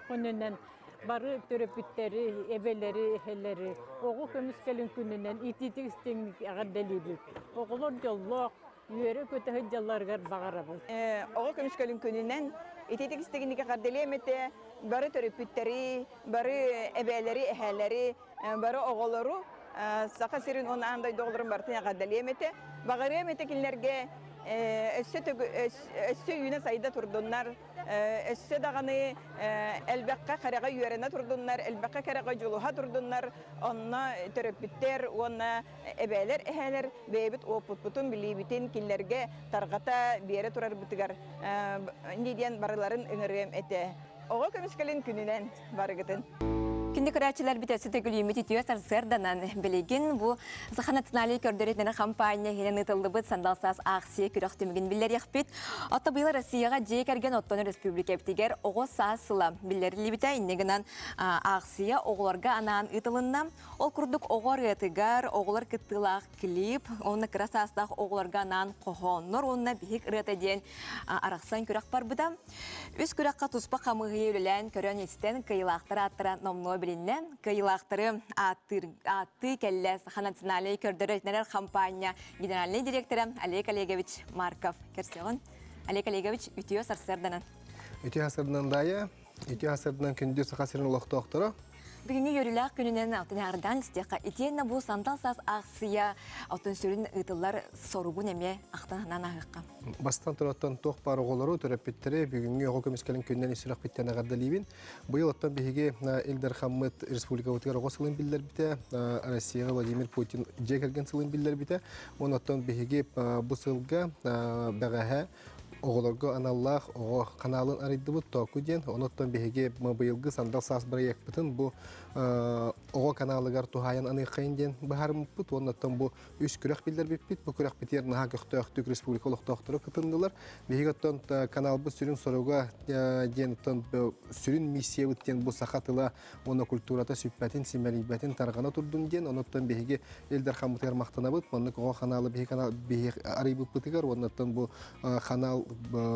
үөрүүлээх күнүнэн бары төрөппүттэри, эбэлэри, эһэлэри оҕо көмүскэлин күнүнэн итиитик истиҥник эҕэрдэлиибит. Оҕолор дьоллоох, үөрэ-көтө сылдьалларыгар баҕарабыт. Оҕо көмүскэлин күнүнэн итиитик истиҥник эҕэрдэлиэм этэ бары төрөппүттэри, бары эбээлэри, эһээлэри, бары оҕолору Саха сирин уонна аан дойду оҕолорун барытын эҕэрдэлиэм этэ. Баҕарыам этэ кинилэргэ өссө өссө үүнэ-сайда турдуннар, өссө даҕаны элбэххэ кэрэҕэ үөрэнэ турдуннар, элбэххэ кэрэҕэ дьулуһа турдуннар, онно төрөппүттэр уонна эбээлэр, эһээлэр бэйэбит уоппутпутун, билиибитин кинилэргэ тарҕата биэрэ турарбытыгар инньэ диэн барыларын ыҥырыам этэ. Оҕо көмүскэлин күнүнэн барыгытын. Күндү көрөөччүлэрбит өссө төгүлүүмүт үтүө сарсыарданан билигин бу Саха национальнай көрдөрүүтүнэн хампаанньа иһинэн ыытыллыбыт Сандал саас аахсыйа күрэх түмүгүн биллэриэхпит. Отто быйыл Россияҕа дьиэ кэргэн оттон өрөспүүбүлүкэбитигэр оҕо саас сыла биллэриллибитэ. Инньэ гынан аахсыйа оҕолорго анаан ыытылынна. Ол курдук оҕо ырыатыгар оҕолор кыттыылаах клип, уонна кыра саастаах оҕолорго анаан хоһооннор уонна биһик ырыата диэн арахсан күрэх барбыта. Үс күрэххэ туспа хамыыһыйа үлэлээн көрөн-истэн кыайыылаахтар ааттара номнуо билиннэ. Кыайыылаахтары ааттыыр ааттыы кэллэ Саха национальнай көрдөрөр хампаанньа генеральнай директора Олег Олегович Марков. Көрсөҕүн. Олег Олегович, үтүө сарсыарданан. Үтүө сарсыарданан Дая, үтүө сарсыарданан күндү Саха сирин олохтоохторо. Бүгүҥҥү үөрүүлээх күнүнэн алтынаардаан истиэххэ итиэннэ бу сандал саас аахсыйа оттон сүрүн ыытыллар соругун эмиэ ахтан санаан ааһыахха. Бастан тураттан туох баар оҕолору, төрөппүттэри бүгүҥҥү оҕо көмүскэлин күнүнэн ис сүрэхпиттэн эҕэрдэлиибин. Быйыл оттон биһиги Ил Дархаммыт республикабытыгар оҕо сылын биллэрбитэ, Россияҕа Владимир Путин дьиэ кэргэн сылын биллэрбитэ. Уонна оттон биһиги бу сылга бэҕэһээ оҕолорго аналлаах оҕо ханаалын арыйдыбыт Тооку диэн. Онуттан биһиги быйылгы Сандал саас бырайыакпытын бу оҕо каналыгар туһаайан аныаххайын диэн быһаарыммыппыт. Уоннаттан бу үс күрэх биллэрбиппит. Бу күрэхпитигэр наһаа көхтөөхтүк республика олохтоохторо кытыннылар. Биһиги оттон каналбыт сүрүн соруга диэн оттон сүрүн миссиябыт диэн бу саха тыла уонна культурата сүппэтин, симэлийбэтин тарҕана турдун диэн, онуттан биһиги Ил Дархаммытыгар махтанабыт. Маннык оҕо ханаалы биһи канал биһи арыйбыппытыгар уоннаттан бу канал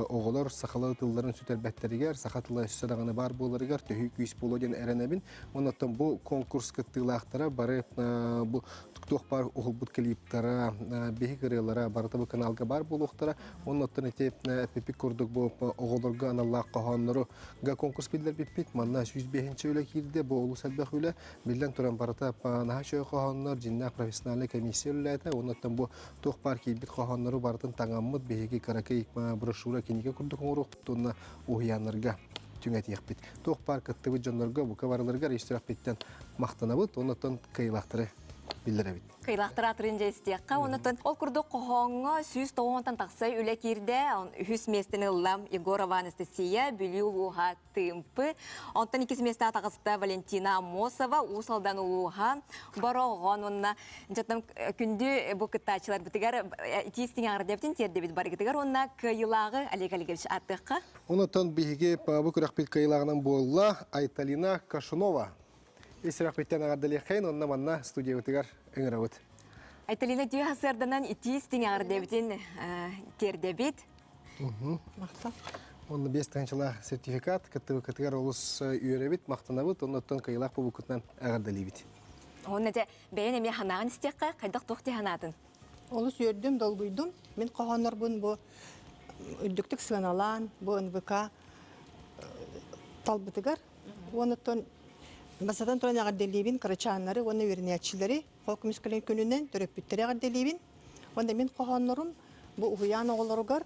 оҕолор сахалыы тылларын сүтэрбэттэригэр, саха тыла өссө даҕаны баар буоларыгар төһүү күүс буолуо диэн эрэнэбин. Онуттан бу конкурс кыттыылаахтара бары бу туох баар уһулбут клиптара, биһик ырыалара барыта бу каналга баар буолуохтара. Оннуттан ити эппиппит курдук бу оҕолорго аналлаах хоһооннору га конкурс биллэрбиппит. Манна 105 үлэ киирдэ, бу олус элбэх үлэ. Биллэн туран барыта наһаа үчүгэй хоһооннор, дьиннээх профессиональнай комиссия үлэлээтэ. Оннуттан бу туох баар киирбит хоһооннору барытын таҥаммыт биһиги кыракый брошюра кинигэ курдук оҥоруохпут уонна уһуйааннарга түҥэтиэхпит. Туох баар кыттыбыт дьоннорго бука барыларыгар ис сүрэхпиттэн махтанабыт, оннуттан кыайыылаахтары биллэрэбит. Кыйлаахтар аатырын дьэ истиэххэ. Оннуттан ол курдук хоһооҥҥо 190-тан тахса үлэ киирдэ. Үһүс миэстэни ылла Егорова Анастасия, Бүлүү улууһа Тыымпы. Онтон иккис миэстэҕэ таҕыста Валентина Аммосова, Уус Алдан улууһа Бороҕон. Уонна дьоттон күндү бу кыттааччыларбытыгар итии истиҥ эҕэрдэбитин тиэрдэбит барыгытыгар уонна кыайыылааҕы Олег Олегович ааттыахха. Онотон биһиги бу күрэхпит кыайыылааҕынан буолла Айталина Кашунова. Ис сүрэхпиттэн эҕэрдэлиэххэйин уонна манна студиябытыгар ыҥырабыт. Айталина үтүө сарсыарданан итии истиҥ эҕэрдэбитин тиэрдэбит. Махтал. Онно биэс тыһыынчалаах сертификат кыттыбыккытыгар олус үөрэбит, махтанабыт, оннуттан кыайыылаах буолбуккутунан эҕэрдэлиибит. Онно дьэ бэйэн эмиэ санааҕын истиэххэ, хайдах туох дии санаатын? Олус үөрдүм, долгуйдум. Мин хоһооннорбун бу үрдүктүк сыаналаан, бу НВК талбытыгар Уонуттан бастатан туран эҕэрдэлиибин кырачааннары уонна үөрэнээччилэри хол көмүскэлин күнүнэн төрөппүттэри эҕэрдэлиибин. Уонна мин хоһооннорум бу уһуйаан оҕолоругар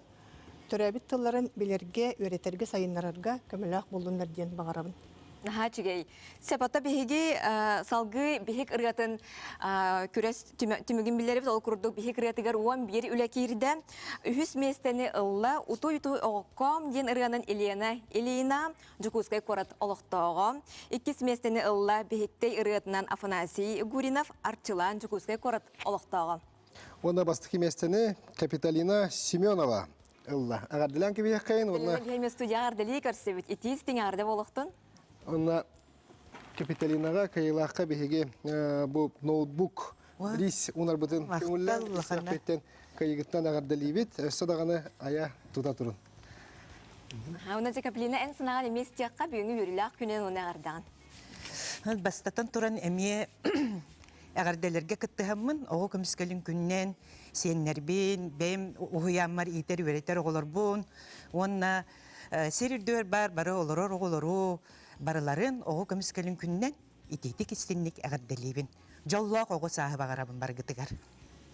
төрөөбүт тылларын билэргэ, үөрэтэргэ, сайыннарарга көмөлөөх буоллуннар диэн баҕарабын. Наһаа үчүгэй. Сөп, ото биһиги салгыы биһик ырыатын күрэс түмүгүн биллэрибит. Ол курдук биһик ырыатыгар 11 үлэ киирдэ. Үһүс миэстэни ылла Утуй-утуй оҕоккоом диэн ырыанан Елена Ильина, Дьокуускай куорат олохтооҕо. Иккис миэстэни ылла Биһиктэй ырыатынан Афанасий Гуринов, Арчылаан Дьокуускай куорат олохтооҕо. Уонна бастакы миэстэни Капиталина Семенова ылла. Эҕэрдэлээн кэбиһиэххэйин уонна Капиталина студияҕа эҕэрдэлии көрсүбүт. Итии истиҥ эҕэрдэ буолуохтун. Уонна Капиталинаҕа кыайыылаахха биһиги бу ноутбук рис унарбытын көҥүллээн ис сүрэхпиттэн кыайыгыттан эҕэрдэлиибит. Өссө даҕаны айа тута турун. Онон Каплина эн санаҕын эмиэ истиэххэ бүгүҥҥү үөрүүлээх күнүн уонна эҕэрдэҕин. Бастатан туран эмиэ эҕэрдэлэргэ кыттыһаммын оҕо көмүскэлин күннэн сиэннэрбин, бэйэм уһуйааммар иитэр-үөрэтэр оҕолорбун уонна сир үрдүгэр баар бары олорор оҕолору барыларын оҕо көмүскэлин күннэн итиитик истинник эҕэрдэлиибин. Дьоллоох оҕо сааһы баҕарабын баргытыгар.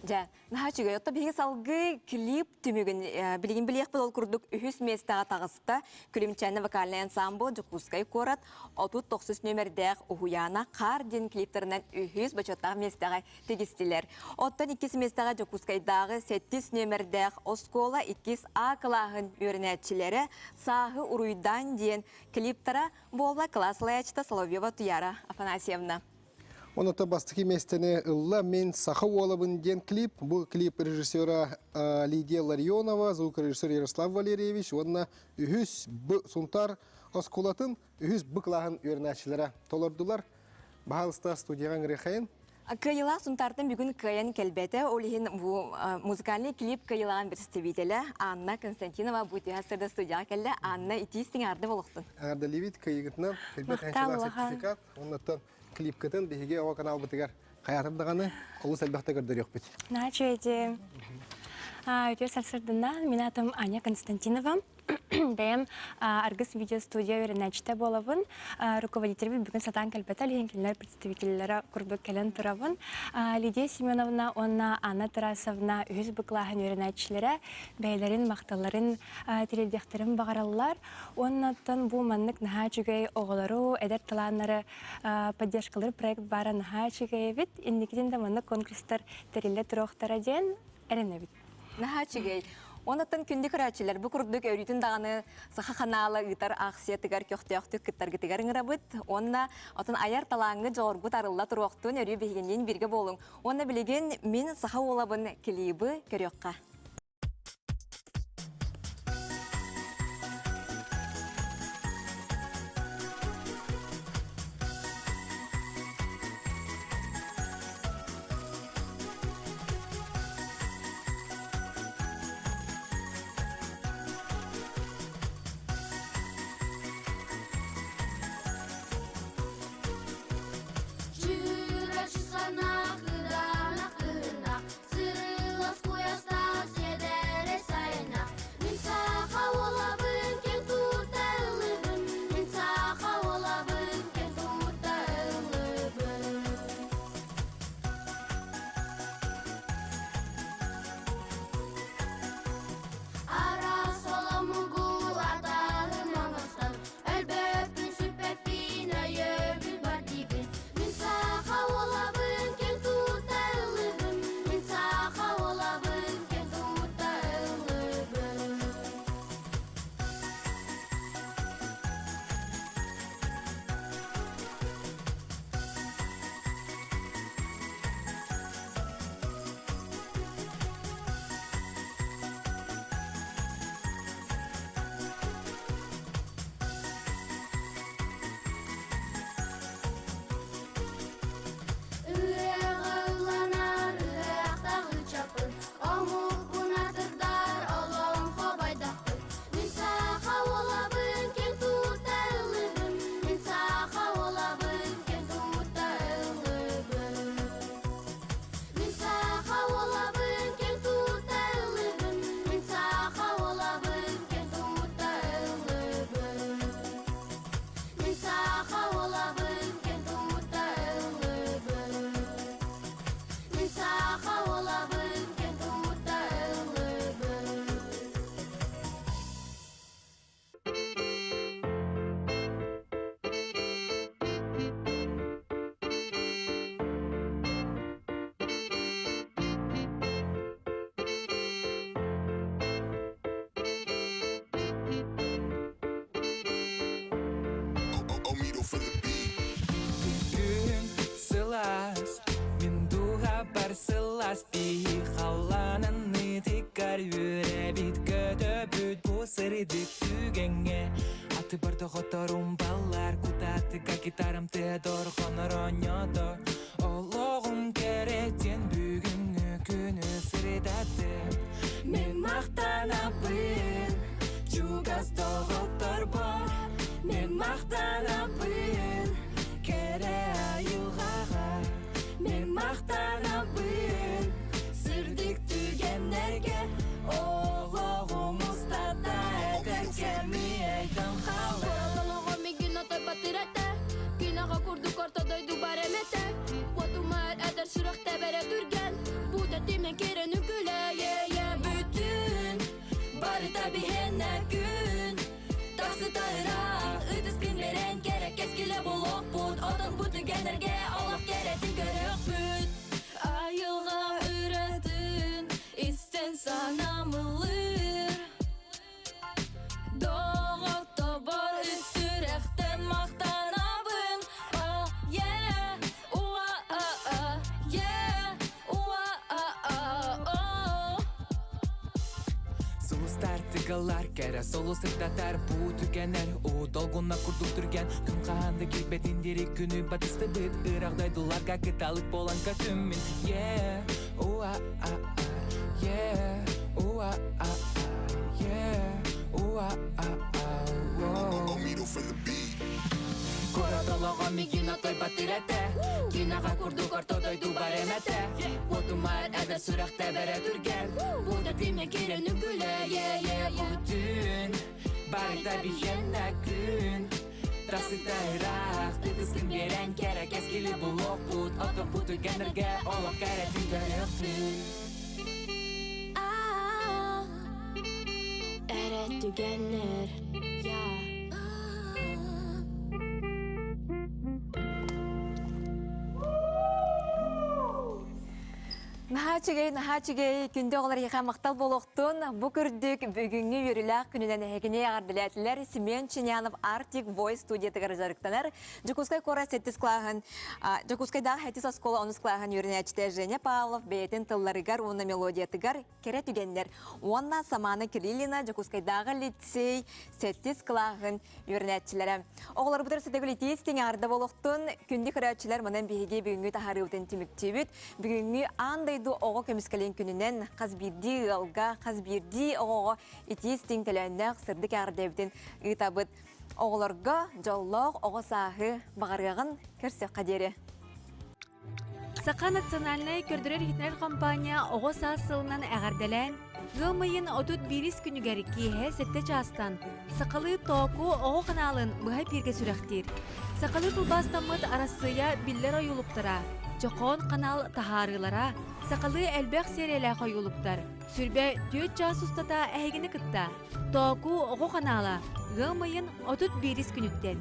Дьэ, наһаа үчүгэй. Отто биһиги салгыы клип түмүгүн билигин билиэхпит ол курдук үһүс миэстэҕэ таҕыста. Күлүмчээнэ вокальнай ансамбл Дьокуускай куорат 39 нүөмэрдээх Уһуйаана Хаар диэн клиптарынан үһүс бочуоттаах миэстэҕэ тигистилэр. Оттон иккис миэстэҕэ Дьокуускайдааҕы сэттис нүөмэрдээх оскуола иккис А кылааһын үөрэнээччилэрэ Сааһы уруйдаан диэн клиптара буолла кылаас салайааччыта Соловьева Туяра Афанасьевна. Оното бастакы миэстэни ылла «Мин саха уолабын» диэн клип. Бу клип режиссера Лидия Ларионова, звукорежиссер Ярослав Валерьевич уонна үһүс Б Сунтар оскуолатын үһүс Б кылааһын үөрэнээччилэрэ толордулар. Баһаалыста студияҕа ыҥырыахайын. Кыайыылаах Сунтаартан бүгүн кыайан кэлбэтэ. Ол иһин бу музыкальный клип кыайыылааҕын представителэ Анна Константинова бу түһэ сырда студияҕа кэллэ. Анна итии истиҥ олохтун. Эҕэрдэлиибит кыайыгытынан элбэх сертификат. Оннуттан клипкытын биһиги оҕо каналбытыгар хайаатар даҕаны олус элбэхтэ көрдөрүөхпүт. Наачуйди. Үтүө сарсырдынан мин атым Аня Константинова. Бэйэм Аргыс видеостудия үөрэнээччитэ буолабын. Руководителбит бүгүн сатаан кэлбэтэ, илин кинилэр представителлэрэ курдук кэлэн турабын. Лидия Семеновна уонна Анна Тарасовна үһүс бу кылааһын үөрэнээччилэрэ бэйэлэрин махталларын тириэрдиэхтэрин баҕараллар. Уоннаттан бу маннык наһаа үчүгэй оҕолору, эдэр талааннары поддержкалыыр проект баара наһаа үчүгэй эбит. Инникитин да маннык конкурстар тэриллэ туруохтара диэн эрэнэбит. Наһаа үчүгэй. Онуттан күндү көрөөччүлэр, бу курдук өрүүтүн даҕаны Саха ханаала ыытар аахсыйатыгар көхтөөхтүк кыттаргытыгар ыҥырабыт. Уонна отон айар талааҥҥы дьоҕургут арылла туруохтун, өрүү биһигинниин бииргэ буолуҥ. Уонна билигин мин саха уолабын клибы көрүөххэ. Чүрөчү кыдаанах кыһынах, Сырылас куйастаах сиэдэрэй сайынах. Мин саха уолабын, киэн тутта ыллыыбын, Мин саха уолабын, киэн тутта ыллыыбын. Араас соломугу атаһым оҥостон, Өлбөппүн, сүппэппин, өйөбүл бар диибин. Мин саха уолабын, киэн тутта ыллыыбын. Мин саха уолабын, киэн тутта ыллыыбын. Ыаҕыланар ыһыахтаах ычаппын, омукпун атырдар олоҥхо байдахпын. Мин саха уолабын, киэн тутта ыллыыбын, мин саха уолабын, киэн тутта ыллыыбын. Мин саха уолабын, киэн тутта ыллыыбын, мин саха уолабын, киэн тутта ыллыыбын. Мин саха уолабын, киэн тутта ыллыыбын. Мин саха уолабын, киэн тутта ыллыыбын. Күн сылаас, мин дууһабар сылаас биһи халлаанын ытыгар үөрэбит көтөбүт бу сырдык түгэҥҥэ Атыбар доҕотторум баллар кутаатыга гитарам тыа дорҕонор оонньоото Олоҕум кэрэтин бүгүҥҥү күнү сырдатым Мин махтанабын. Чугас доҕотторбор Мен мақтанабын Кэрэ айылҕаҕа Мен мақтанабын Сырдык түгэннэргэ Олоҕум устата Эдэр кэми өйтөн хаалар Олоҕо мигин отой батырата Кинаҕа курдук орто дойду бар эмэтэ Уотумар эдэр сүрэх тэбэрэ түргэн Бу тэтимэн киирэн үкүлэ е бүтүн Барыта биһиэнэ күн Тахсыта ыраах Ытыс күннэрэн кэрэ кэскилэ булуохпут Отон бу түгэннэргэ олох кэрэтин көрүөхпүт Айылҕа ыратын истэн санамылыр Доҕоттобор үс сүрэхтэн махтанабын Oh yeah, уа-а-а, yeah, уа-а-а, oh Сулустар тыгалар кэрэ солу сырдатар бу түгэнэр уу долгуна курдук түргэн күн хаһан да киирбэтин диэри күнү батыстыбыт ыраах дойдуларга кыталык буолан көтүммүн yeah уа а а yeah уа а а yeah уа а а Куорат олоҕо мигин отой батырата Кинаҕа курдук орто дойду бар эмэтэ Уотумар эдэр сүрэх тэбэрэ түргэн Бу тэтимҥэ киирэн үҥкүлэ yeah yeah Бу түүн барыта биһиэнэ күн Тасыта ыраах ытыскын биэрэн кэрэ кэскили булуохпут Отон бу түгэннэргэ олох кэрэтин көрүөхпүт Эрэ түгэннэр я Наһаа үчүгэй, наһаа үчүгэй күндү оҕолор эһиэхэ махтал буолуохтун. Бу күрдүк бүгүҥҥү үөрүүлээх күнүнэн эһигини эҕэрдэлээтилэр Семен Чинянов Arctic Voice студиятыгар дьарыктанар Дьокуускай куорат сэттис кылааһын Дьокуускайдааҕы сэттис оскуола онус кылааһын үөрэнээччитэ Женя Павлов бэйэтин тылларыгар уонна мелодиятыгар кэрэ түгэннэр уонна Самана Кириллина Дьокуускайдааҕы лицей сэттис кылааһын үөрэнээччилэрэ. Оҕолорбутугар сөтөгүл итии истиҥ эҕэрдэ буолуохтун. Күндү көрөөччүлэр, манан биһиги бүгүҥҥү таһаарыыбытын түмүктүүбүт. Бүгүҥҥү аан дойду оҕо көмүскэлин күнүнэн хас биирдии ыалга, хас биирдии оҕоҕо итии истиҥ төлөөннөөх сырдык эҕэрдэбитин ыытабыт. Оҕолорго дьоллоох оҕо сааһы баҕарыаҕын көрсүөххэ диэри. Саха национальнай көрдөрөр-иһитинэр компания оҕо саас сылынан эҕэрдэлээн, ыам ыйын 31 күнүгэр киэһэ 7 чаастан Сахалыы Тооку оҕо ханаалын быһа эпииргэ сүрэхтиир. Сахалыы тылбаастаммыт Арассыыйа биллэр ойуулуктара, Чохоон ханаал таһаарыылара, сахалыы элбэх сиэрийэлээх ойуулуктар, сүрбэ түөрт чаас устата эһигини кытта Тооку оҕо ханаала ыам ыйын 31 күнүттэн.